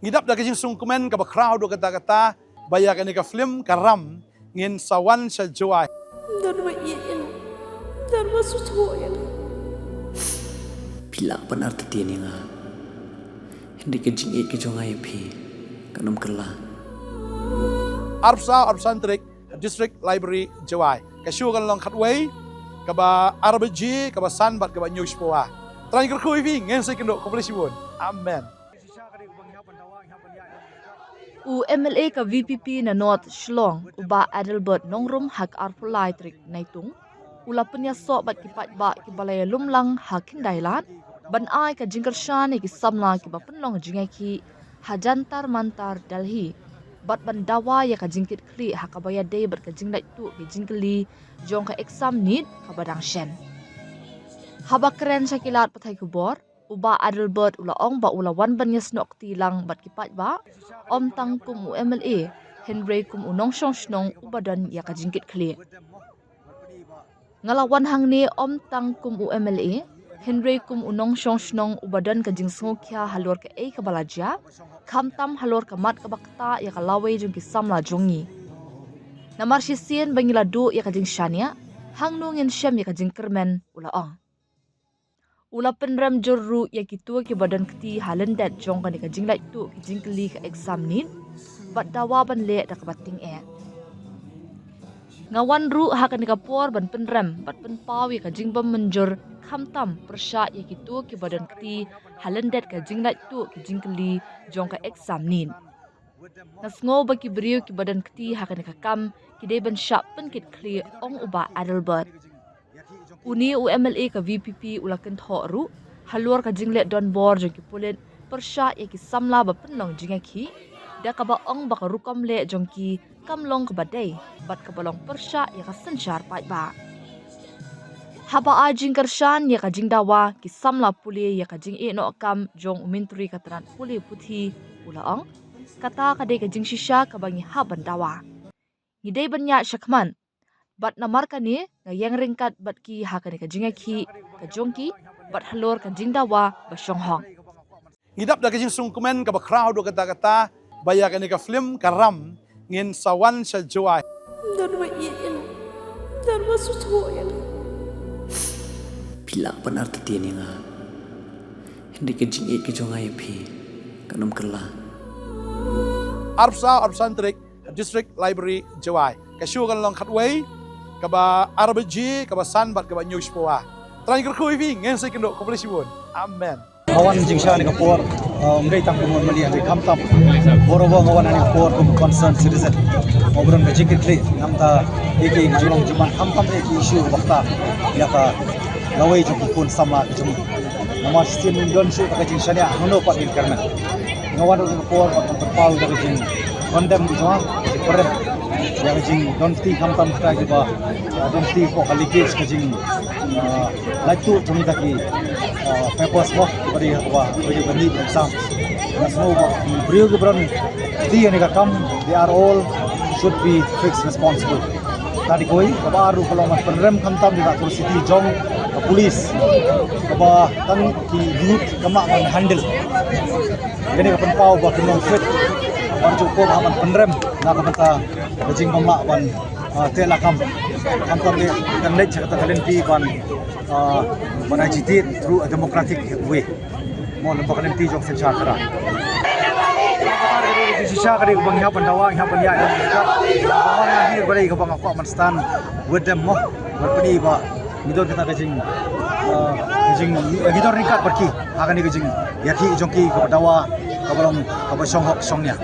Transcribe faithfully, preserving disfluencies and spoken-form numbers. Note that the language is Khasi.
Ngi dap da ka jingsngewkmen kaba khraw haduh katta katta ba ïa kane ka film Ka Ram ngin sa wan sha Jowai. Don ba ïeit ïa nga. Don ba sngewthuh ïa nga. Phi lah ban artatien ïa nga. Hynrei ka jingïeit ka jong nga ïa phi kan ym kylla. Arphew saw arphew san tarik ha District Library Jowai. Ka show kan long khatwei, kaba ar baje, kaba san bad kaba hynñiew shiphew. Trai kyrkhu ïa phi, ngin sa ïakynduh, khublei shibun. Amen. U M L A ka V P P na North Shillong, u Bah Adelbert Nongrum, ha ka arphew lai tarik Naitung, u la pynïasoh bad ki paidbah kiba la ïalum lang ha Khyndai Lad ban ai ka jingkyrshan ïa ki samla kiba pynlong jingïakhih ha Jantar Mantar Delhi, bad ban dawa ïa ka jingkitkhlieh ha kaba ïadei bad ka jinglait tuh ki jingkylli jong ka exam NEET kaba dang shen. Haba kren sha ki lad pathai khubor, u Bah Adelbert u la ong ba u la wan ban ïasnoh kti lang bad ki paidbah, ym tang kum u M L A, hynrei kum u nongshong shnong uba don ïa ka jingkitkhlieh. Nga la wan hangne ym tang kum u M L A, hynrei kum u nongshong shnong uba don ka jingsngewkhia halor kaei kaba la jia, khamtam halor ka mat kaba ktah ïa ka lawei jong ki samla jong ngi. Namar shisien ba ngi la duh ïa ka jingshaniah, hangno ngin shem ïa ka jingkyrmen, u la ong. U la pynrem jur ruh ïa kito kiba don kti ha lyndet jong kane ka jinglait tuh ki jingkylli ka exam NEET, bad dawa ban leh da kaba tyngeh. Nga wan ruh ha kane ka por ban pynrem bad pynpaw ïa ka jingbym mynjur, khamtam pyrshah ïa kito kiba don kti ha lyndet ka jinglait tuh ki jingkylli jong ka exam NEET. Nga sngew ba ki briew kiba don kti ha kane ka kam ki dei ban shah pynkitkhlieh, ong u Bah Adelbert. Une u M L A ka V P P u la kynthoh ruh halor ka jingleh donbor jong ki pulit pyrshah ïa ki samla ba pynlong jingïakhih, da kaba ong ba ka rukom leh jong ki kam long kaba dei bad kaba long pyrshah ïa ka synshar paidbah. Haba ai jingkyrshan ïa ka jingdawa ki samla pule ïa ka jingïehnoh kam jong u Myntri ka tnat pule puthi, u la ong, kata ka dei ka jingshisha kaba ngi hap ban dawa. Ngi dei ban ïaid shakhmat. Bad namar kane nga ïeng ryngkat bad ki ha kane ka jingïakhih ka jong ki bad halor ka jingdawa ba shong hok. Ngi dap da ka jingsngewkmen kaba khraw haduh katta katta ba ïa kane ka film Ka Ram ngin sa wan sha Jowai. Don ba ïeit ïa nga. Don ba sngewthuh ïa nga. Phi lah ban artatien ïa nga. Hynrei ka jingïeit ka jong nga ïa phi kan ym kylla. Arphew saw arphew san tarik ha District Library Jowai. Ka show kan long khatwei, kaba ar baje, kaba san bad kaba hynñiew shiphew. Trai kyrkhu ïa phi, ngin sa ïakynduh, khublei shibun. Amen. Nga wan jingshisha kane ka por, uh, ym dei tang kum u M L A, hynrei khamtam baroh ba nga wan ha kane ka por kum u concerned citizen. Nga wan ban kit khlieh namar ïa ki jinglong jingman, khamtam ïa ki issue ba ktah ïa ka lawei jong ki khun samla ki jong ngi. Namar shisien ngim don shuh ka jingshaniah hangno pat ngin kyrmen. Nga wan ha kane ka por ban pynpaw ïa ka jingkondem ka jong nga, jingpyrem ïa ka jingdon kti, khamtam kita kiba, uh, don kti hapoh ka leakage ka jing, uh, lait tuh jong kita ki, uh, papers mo, kiba dei ha kaba, kiba dei ka NEET exam. Nga sngew ba ki briew kiba don kti ha kane ka kam, they are all should be fixed responsible. Kata kawei, kaba ar ruh ka long ban pynrem khamtam ïa ka atrocity jong ka police, kaba tang ki youth kam lah ban handle. Kane ka pynpaw ba kin long fit, ban shu kwah ban pynrem na ka bynta ka jingbym lah ban, ah, teh lakam. Khamtam ne kan leit sha kata ka lynti ban, ah, ban agitate through a democratic way. Mo, lem bad ka lynti jong synshar khadar. Shisha ka dei kaba ngi hap ban dawa, ngi hap ban ïaid. Kaba nga hi ba dei kaba nga kwah ban stand with them mo. Ban pyni ba ngi don kata ka jing, ah, ka jing, ngi don ryngkat bad ki ha kane ka jingïakhih jong ki kaba dawa, kaba long, kaba shong hok shong ñiah.